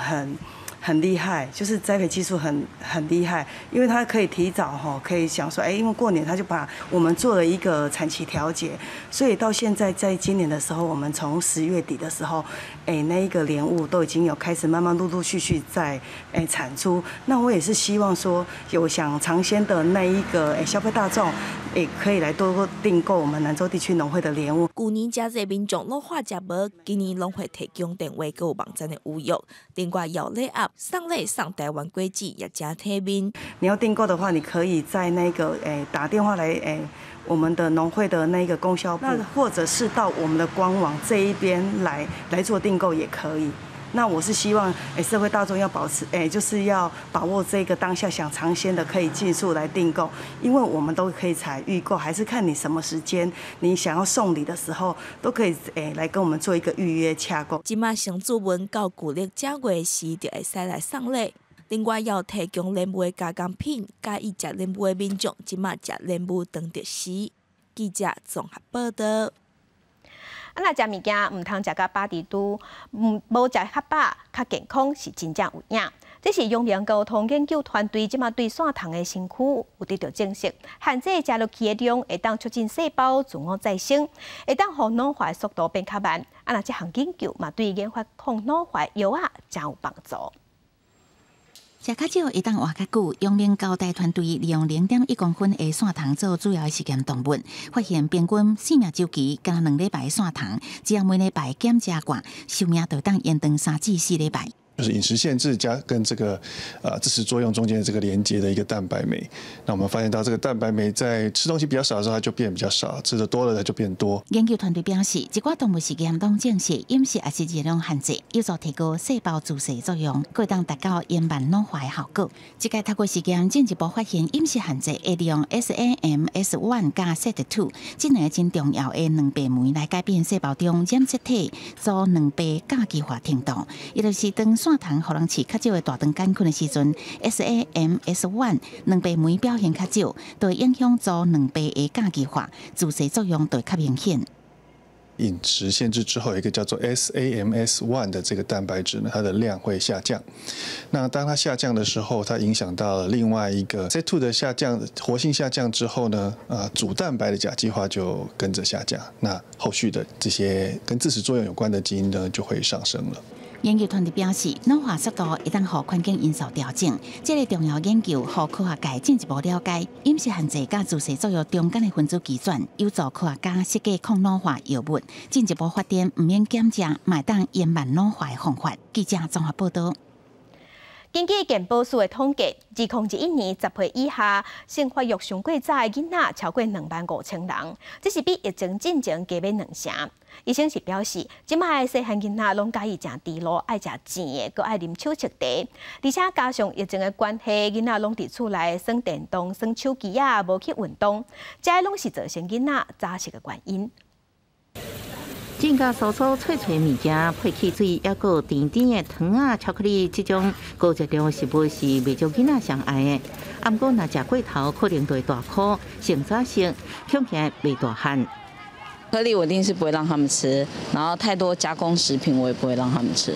很厲害，就是栽培技術很厲害，因為他可以提早哈，可以想說，因為過年他就把我們做了一個產期調節，所以到現在在今年的時候，我們從10月底的時候，那一個蓮霧都已經有開始慢慢陸陸續續在產出。那我也是希望說，有想嘗鮮的那一個消費大眾，也可以來多訂購我們南州地區農會的蓮霧。舊年誠濟民眾攏喝食無，今年農會提供電話閣有網站的預約。另外，搖禮盒送禮送台灣果子也誠體面。你要訂購的話，你可以在那個打電話來我們的農會的那個供銷部，或者是到我們的官網這一邊來做訂購也可以。那我是希望社會大眾要保持就是要把握這個當下想嘗鮮的可以盡速來訂購，因為我們都可以採預購，還是看你什麼時間你想要送禮的時候，都可以來跟我們做一個預約洽購。這馬先注文到舊曆正月時就會使來送禮。另外，要提供蓮霧的加工品，佮意食蓮霧的民眾，這馬食蓮霧當特食。記者綜合報道。啊，若食物件毋通食甲飽豬肚，毋無食較飽，較健康是真正有影。這是陽明高通研究團隊這馬對散糖的身軀有得著證實，限制食落去的量會當促進細胞自我再生，會當予老化速度變較慢。啊，若這項研究嘛對研發抗老化藥仔誠有幫助。食較少會當活較久。陽明交大團隊利用0.1公分的散糖做主要實驗動物，發現平均生命週期干焦2禮拜的散糖，只要每禮拜減食寡，壽命就當延長3至4禮拜。就是飲食限制加跟這個自噬作用中間的這個連接的一個蛋白酶，那我們發現到這個蛋白酶在吃東西比較少的時候，它就變比較少；吃得多了，它就變多。研究團隊表示，一寡動物實驗攏證實飲食抑是熱量限制有助提高細胞自噬作用，閣會當達到延慢老化的效果。這屆透過實驗進一步發現，飲食限制會利用 SAMS1 佮 SET2 這兩個真重要的蛋白酶來改變細胞中染色體組蛋白甲基化程度，也就是當散糖予人飼較少的大腸桿菌的時陣，SAMS1 蛋白酶表現較少，就會影響組蛋白的甲基化，自噬作用就會較明顯。飲食限制之後，有一個叫做 SAMS1 的這個蛋白質呢，它的量會下降。那當它下降的時候，它影響到了另外一個 SET2 的下降，活性下降之後呢，組蛋白的甲基化就跟着下降。那後續的這些跟自噬作用有關的基因呢，就會上升了。研究團隊表示，老化速度會當予環境因素調整。這個重要研究，予科學界進一步了解飲食限制佮自噬作用中間的分子機轉，有助科學家設計抗老化藥物，進一步發展毋免減食，嘛會當延慢老化的方法。記者綜合報道。根據健保署的統計，2021年10歲以下性發育上過早的囡仔超過25,000人，這是比疫情進前加欲2成。醫生是表示，這擺的細漢囡仔攏佮意食豬露，愛食甜的，閣愛啉手粟茶，而且加上疫情的關係，囡仔攏佇厝內耍電動、耍手機仔，無去運動，這攏是造成囡仔早熟的原因。正價酥酥脆脆物件，配汽水，抑閣甜甜的糖仔、巧克力，這種高熱量的食物是袂少囡仔上愛的。啊，毋過若食過頭，可能就會大箍，性早熟，恐驚袂大漢。顆粒我一定是不會讓他們吃，然後太多加工食品我也不會讓他們吃，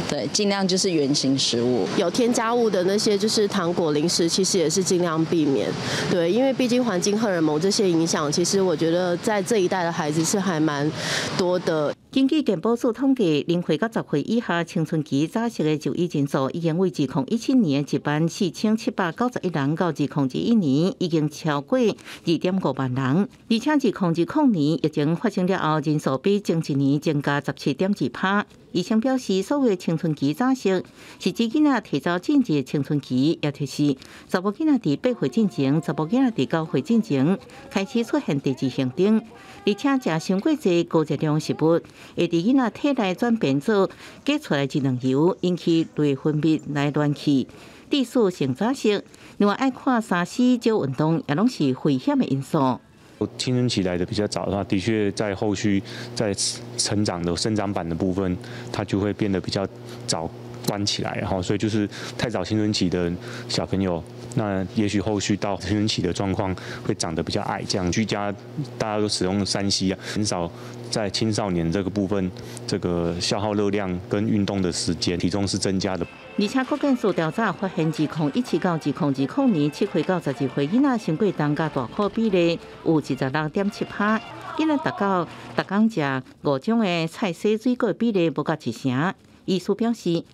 對，盡量就是原型食物。有添加物的那些就是糖果、零食，其實也是盡量避免，對，因為畢竟環境荷爾蒙這些影響，其實我覺得在這一代的孩子是還蠻多的。根據健保署統計，0歲到10歲以下青春期早熟的就醫人數，已經為2017年14,791人，到2021年已經超過2.5萬人。而且2020年疫情發生了後，人數比前一年增加17.2%。醫生表示，所謂青春期早熟，是指囡仔提早進入青春期，也就是查某囡仔佇8歲進前，查埔囡仔佇9歲進前開始出現第二性徵，而且食傷過濟高熱量食物，會佇囡仔體內轉變做假出來的脂肪油，引起內分泌來亂去，致使性早熟。另外，愛看3C少運動，也攏是危險的因素。青春期來的比較早的話，的確在後續在成長的生長板的部分，它就會變得比較早關起來，然後所以就是太早青春期的小朋友，那也許後續到青春期的狀況會長得比較矮，這樣居家大家都使用3C 啊，很少在青少年這個部分，這個消耗熱量跟運動的時間，體重是增加的。而且國健署調查發現，2017到2020年7歲到12歲囡仔傷過重佮大箍比例有26.7%，囡仔達到逐工食五種的菜蔬水果比例無到一成。醫師表示，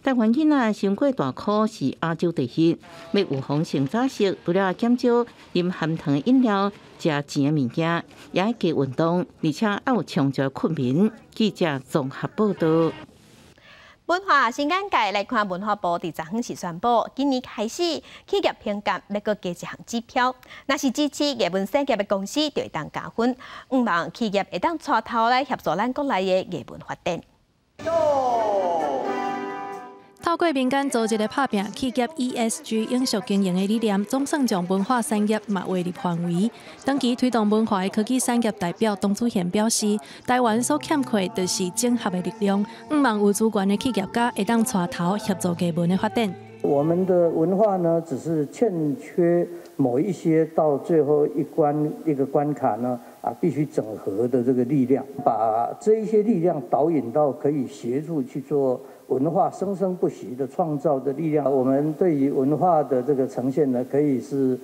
台灣囡仔傷過大箍是亞洲第一，欲預防性早熟，除了減少啉含糖的飲料、食甜的物件，也愛加運動，而且愛有充足睏眠。記者綜合報道。文化新眼界來看，文化部佇昨昏時宣布，今年開始企業評鑑欲閣加一項指標，若是支持藝文產業的公司就會當加分，向望企業會當帶頭來協助咱國內的藝文發展。透過民間組織的拍拚，企業 ESG 永續經營的理念，總算將文化產業嘛劃入範圍。長期推動文化的科技產業代表董祖賢表示，台灣所欠缺就是整合的力量，向望有資源的企業家會當帶頭協助藝文的發展。我們的文化呢，只是欠缺某一些到最後一關一個關卡呢，必須整合的這個力量，把這一些力量導引到可以協助去做文化生生不息的創造的力量。我們對於文化的這個呈現呢，可以是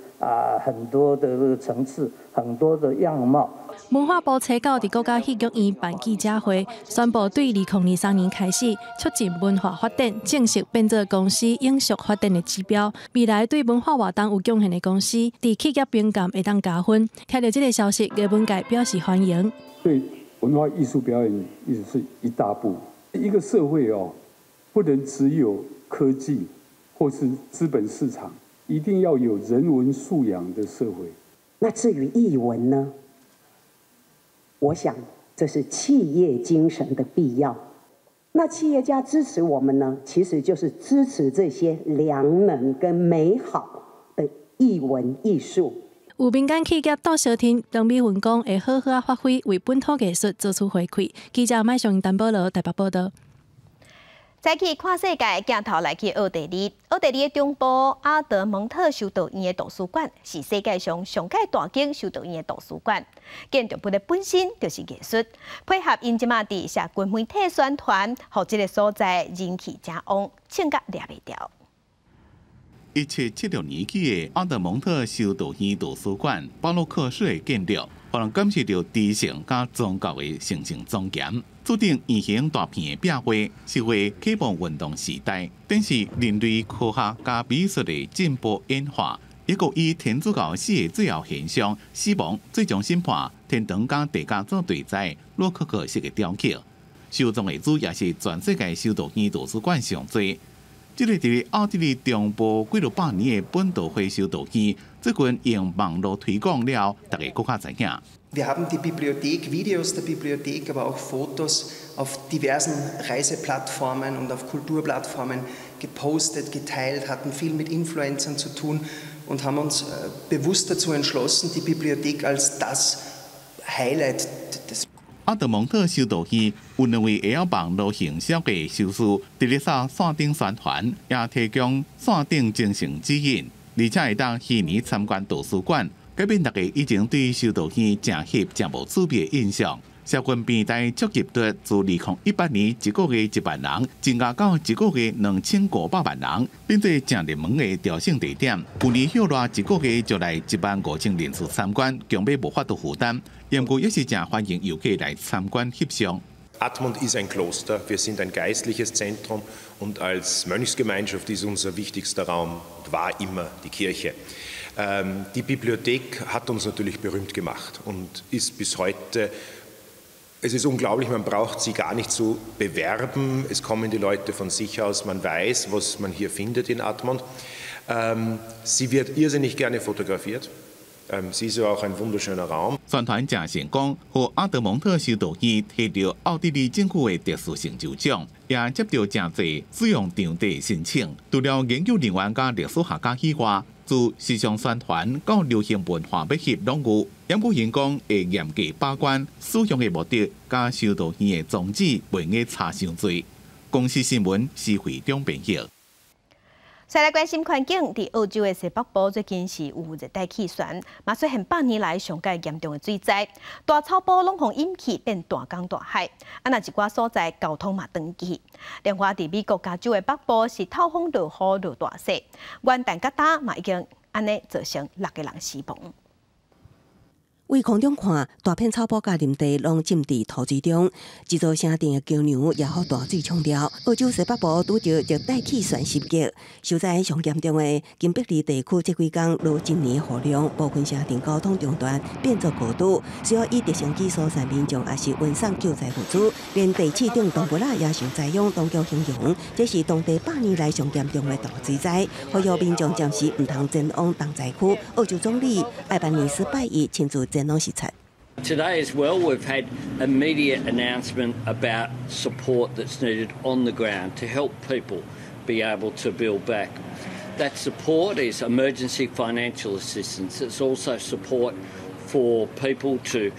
很多的這個層次，很多的樣貌。文化部初九佇國家戲劇院辦記者會，宣布對2023年開始，促進文化發展正式變做公司永續發展的指標。未來對文化活動有貢獻的公司，佇企業評鑑會當加分。聽著這個消息，藝文界表示歡迎。對文化藝術表演，一直是一大步。一個社會哦，不能只有科技或是資本市場，一定要有人文素養的社會。那至於藝文呢？我想這是企業精神的必要。那企業家支持我們呢，其實就是支持這些良能跟美好的藝文藝術。有民間企業鬥相挺，張美雲講會好好仔發揮，為本土藝術做出回饋。記者麥尚丹保羅台北報道。再去看世界，鏡頭來去奧地利。奧地利的中部阿德蒙特修道院的圖書館是世界上上蓋大間修道院的圖書館。建築物的本身就是藝術，配合𪜶這馬佇社群媒體宣傳，予這个所在人氣誠旺，衝甲掠袂牢。1776年起的阿德蒙特修道院圖書館，巴洛克式的建築，予人感受著知性佮宗教的神聖莊嚴。注定圓形大片的壁畫，是為啟蒙運動時代，展示人類科學佮美術的進步演化，一個以天主教死的最後現象，死亡、最終審判、天堂佮地獄做對跩，洛可可式的雕刻。收藏的主也是全世界修道院圖書館上濟。這個佇奧地利中部幾落百年的本篤會修道院，最近用網路推廣了，大家閣較知影。 Wir haben die Bibliothek, Videos der Bibliothek, aber auch Fotos auf diversen Reiseplattformen und auf Kulturplattformen gepostet, geteilt, hatten viel mit Influencern zu tun und haben uns bewusst dazu entschlossen, die Bibliothek als das Highlight des 阿德蒙特修道院有兩位會曉網路行銷的修士，佇咧掃線頂宣傳，也提供線頂精神指引，而且會當虛擬參觀圖書館，改變大家以前對修道院誠狹誠無趣味的印象。社群平台觸及率自2018年一個月1萬人，增加到一個月2500萬人，變做誠熱門的朝聖地點。去年歇熱一個月就來1萬5千人次參觀，強欲無法度負擔。不過也是誠歡迎遊客來參觀翕相。 Admont ist ein Kloster, wir sind ein geistliches Zentrum und als Mönchsgemeinschaft ist unser wichtigster Raum und war immer die Kirche. Die Bibliothek hat uns natürlich berühmt gemacht und ist bis heute. Es ist unglaublich, man braucht sie gar nicht zu bewerben. Es kommen die Leute von sich aus, man weiß, was man hier findet in Admont. Sie wird irrsinnig gerne fotografiert. Sie ist ja auch ein wunderschöner Raum. 宣傳誠成功，予阿德蒙特修道院提著奧地利政府的特殊成就獎，也接著誠濟使用場地申請。除了研究人員佮歷史學家以外，自時尚宣傳到流行文化欲翕攏有。毋過𪜶講會嚴格把關使用的目的，佮修道院的宗旨袂會差傷濟。公視新聞施惠中編譯。再來關心環境，佇澳洲的西北部最近是有熱帶氣旋，嘛出現百年來上蓋嚴重的水災，大草埔攏予淹去變大江大海，啊若一寡所在交通嘛斷去。另外，佇美國加州的北部是透風落雨落大雪，元旦佮今嘛已經按呢造成六個人死亡。對空中看，大片草埔佮林地攏浸佇塗水中，這座城鎮的橋梁也予大水沖掉。澳洲西北部拄著熱帶氣旋襲擊，受災上嚴重的金伯利地區，這幾工落一年雨量，部分城鎮交通中斷，變作孤島，需要以直升機疏散民眾，抑是運送救災物資。連地市長東布拉也受災殃，當局形容這是當地100年來上嚴重的大水災，呼籲民眾暫時毋通前往重災區。澳洲總理艾班尼斯拜一親自前往視察。 Today as well, we've had a media announcement about support that's needed on the ground to help people be able to build back. That support is emergency financial assistance. It's also support for people to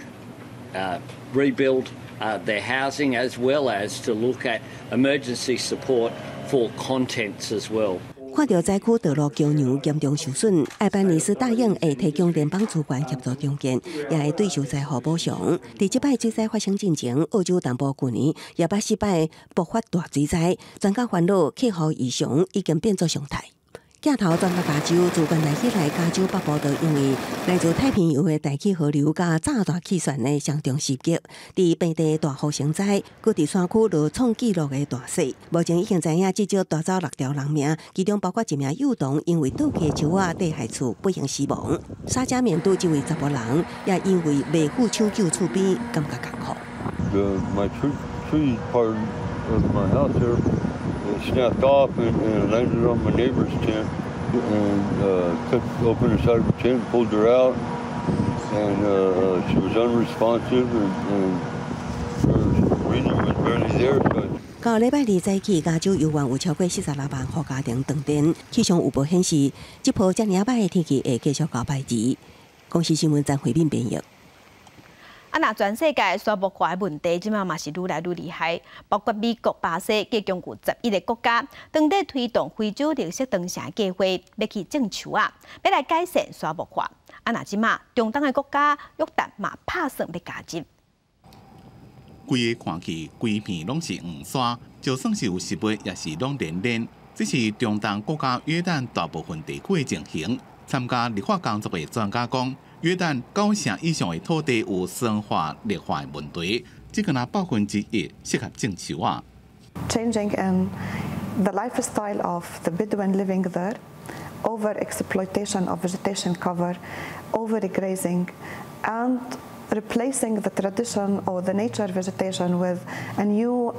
rebuild their housing, as well as to look at emergency support for contents as well. 看著災區道路橋梁嚴重受損，艾班尼斯答應會提供聯邦資源協助重建，也會對受災戶補償。佇這擺水災發生進前，澳洲東部舊年也捌四擺爆發大水災，專家煩惱氣候異常已經變做常態。鏡頭轉到加州，自元旦以來，加州北部就因為來自太平洋的大氣河流佮炸大氣旋的雙重襲擊，佇平地大雨成災，閣佇山區落創紀錄的大雪。目前已經知影至少帶走六條人命，其中包括一名幼童，因為倒起樹仔綴害厝，不幸死亡。沙加緬度這位查埔人也因為袂赴搶救厝邊，感覺艱苦。 My tree part of my house here snapped off and landed on my neighbor's tent and cut open the side of her tent, pulled her out, and she was unresponsive and her breathing was barely there. So 到禮拜二早起，加州猶原有超過46萬戶家庭斷電。氣象預報顯示，這波遮爾歹的天氣會繼續到拜二。公視新聞張惠敏編譯。啊，若全世界沙漠化的問題，這馬嘛是愈來愈厲害。包括美國、巴西，計共有11個國家，當咧推動非洲綠色長城計劃，欲去種樹仔，欲來改善沙漠化。啊，若這馬中東的國家約旦嘛拍算欲加入。規个看去，規片攏是黃沙，就算是有植物，也是攏連連。這是中東國家約旦大部分地區的情形。參加綠化工作的專家講，約旦9成以上的土地有酸化、劣化的問題，這個若1%適合種樹仔。 Changing in the lifestyle of the Bedouin living there, over exploitation of vegetation cover, over grazing, and replacing the tradition or the nature vegetation with a new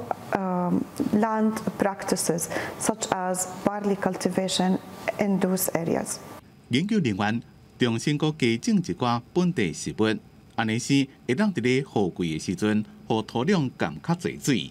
land practices such as barley cultivation in those areas. 研究人員重新閣加種一寡本地植物，按呢是會當佇咧雨季的時陣，予土壤含較濟水，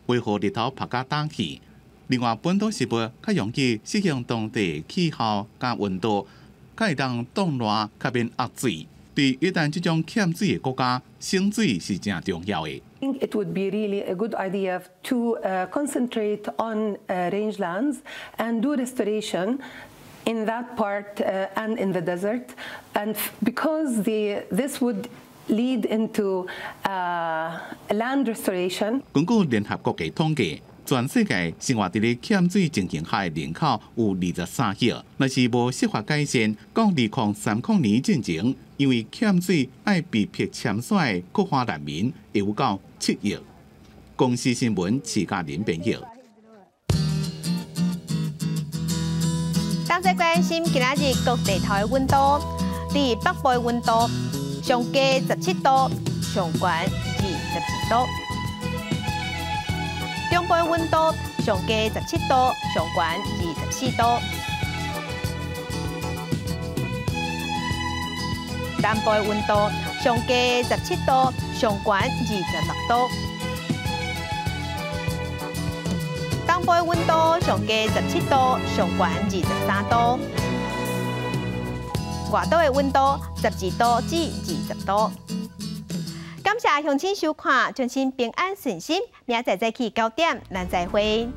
袂予日頭曝甲焦去。另外，本土植物較容易適應當地的氣候佮溫度，較會當擋熱，較免壓水。對約旦這種欠水的國家，省水是誠重要的。 It would be really a good idea to concentrate on rangelands and do restoration in that part and in the desert, and because this would lead into land restoration. 根據聯合國的統計，全世界生活佇咧欠水情形下的人口有23億。若是無設法改善，到2030年進前，因為欠水愛被迫遷徙的國華難民會有到7億。公視新聞徐嘉玲編譯。當在關心今仔日各地頭的溫度，佇北部的溫度上低17度，上懸22度；中部的溫度上低17度，上懸24度；南部的溫度上低17度，上懸26度；東部的溫度上低17度，上懸23度；外島的溫度12度至20度。感謝鄉親收看，祝恁平安順心，明仔載早起9點，咱再會。